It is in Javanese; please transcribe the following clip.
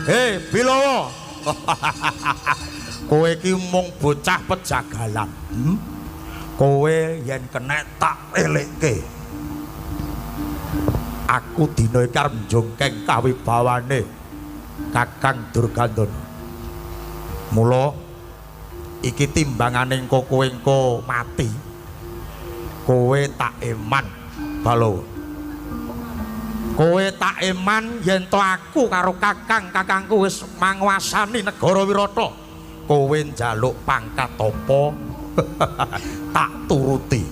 Hei, Bilawa. Kowe iki mung bocah pejagalan. Kowe yen kenek tak elekke. Aku dina iki arep njongkeng kawibawane Kakang Durgandana. Mula iki timbangane engko kowe engko mati. Kowe tak eman, Balawa. Kowe tak eman yen to aku karo kakang-kakangku wis manguasani negara Wirata. Kowe njaluk pangkat apa? Tak turuti.